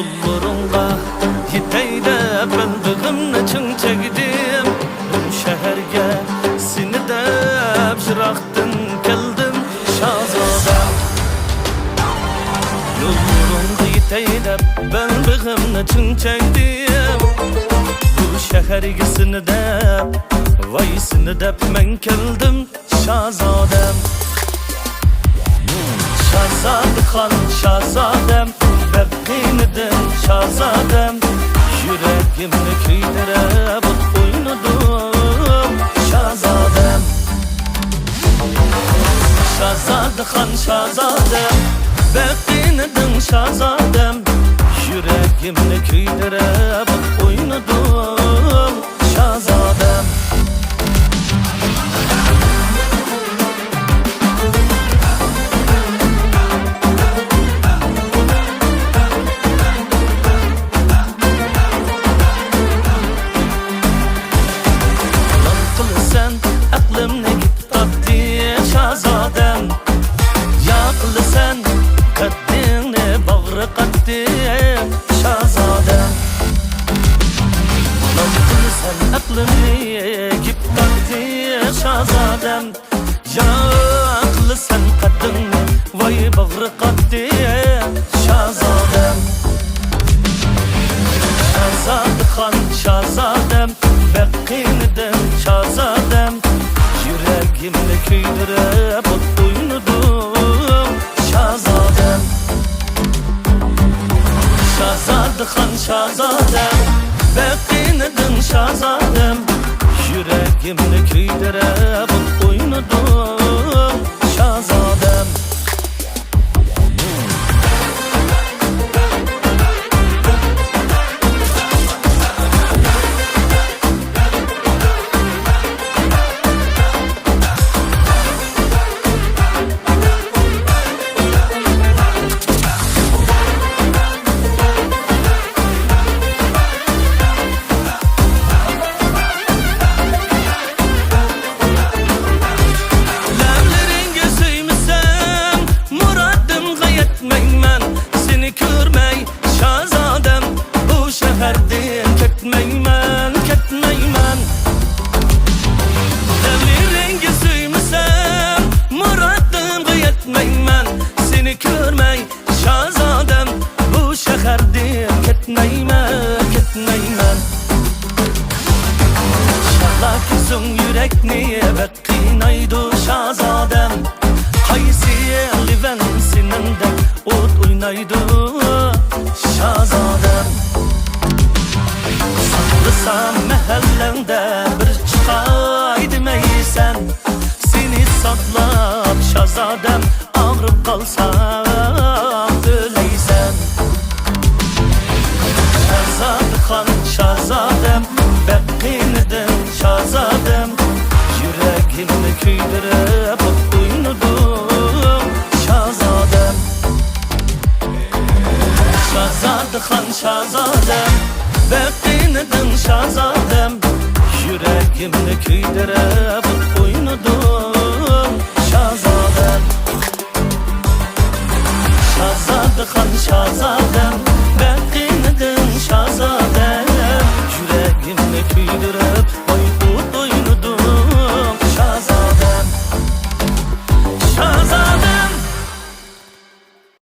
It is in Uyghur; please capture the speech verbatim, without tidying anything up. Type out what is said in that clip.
يوللىرىڭغا يېتەي دەپ بەلبېغىمنى چىڭ چەكتىم. بۇ شەھەرگە سېنى دەپ يىراقتىن كەلدىم، شاھزادەم. يوللىرىڭغا يېتەي دەپ بەلبېغىمنى چىڭ چەكتىم. بۇ شەھەرگە سېنى دەپ، ۋاي سېنى دەپ مەن كەلدىم، شاھزادەم. شاھزادىخان، شاھزادەم، بەك قىينىدىڭ، شاھزادەم. يۈرىكىمنى كۆيدۈرۈپ ئوت ئوينىدىڭ، شاھزادەم. شاھزادىخان، شاھزادەم، بەك قىينىدىڭ، شاھزادەم. يۈرىكىمنى كۆيدۈرۈپ ئوت ئوينىدىڭ، شاھزادەم. نام قىلىسەن ئەقلىمنى كىتابتى، شاھزادەم. يا قىلىسەن قەددىڭنى باغرى قاتتى، شاھزادەم. نام قىلىسەن ئەقلىمنى گىپ تارتتى، شاھزادەم. يا قىلىسەن قەددىڭنى، ۋاي باغرى قاتتى، شاھزادەم. شاھزادىخان، شاھزادەم، بەك قىينىدىڭ، شاھزادەم. يۈرىكىمنى كۆيدۈرۈپ ئوت ئوينىدىڭ، شاھزادەم. شاھزادىخان، شاھزادەم، بەك قىينىدىڭ، شاھزادەم. يۈرىكىمنى كۆيدۈرۈپ ئوت ئوينىدىڭ، شاھزادەم. لەۋلىرىڭگە سۆيمىسەم، مۇرادىمغا يەتمەيمەن. سېنى كۆرمەي، شاھزادەم، بۇ شەھەردىن كەتمەيمەن، كەتمەيمەن. لەۋلىرىڭگە سۆيمىسەم، مۇرادىمغا يەتمەيمەن. سېنى كۆرمەي، شاھزادەم، بۇ شەھەردىن كەتمەيمەن، كەتمەيمەن. شالا كۆزۈڭ يۈرەكنى بەك قىينايدۇ، شاھزادەم. قايسى لىۋەن سېنىڭدەك ئوت ئوينايدۇ، شاھزادەم؟ ساقلىسام مەھەللەڭدە بىر چىقاي دېمەيسەن. سېنى ساقلاپ، شاھزادەم، ئاغرىپ قالسام ئۆلەيسەن. شاھزادىخان، شاھزادەم، بەك قىينىدىڭ، شاھزادەم. يۈرىكىمنى كۆيدۈرۈپ ئوت ئوينىدىڭ، شاھزادەم. شاھزادىخان، شاھزادەم، بەك قىينىدىڭ، شاھزادەم. يۈرىكىمنى كۆيدۈرۈپ ئوت ئوينىدىڭ، شاھزادەم. شاھزادىخان، شاھزادەم،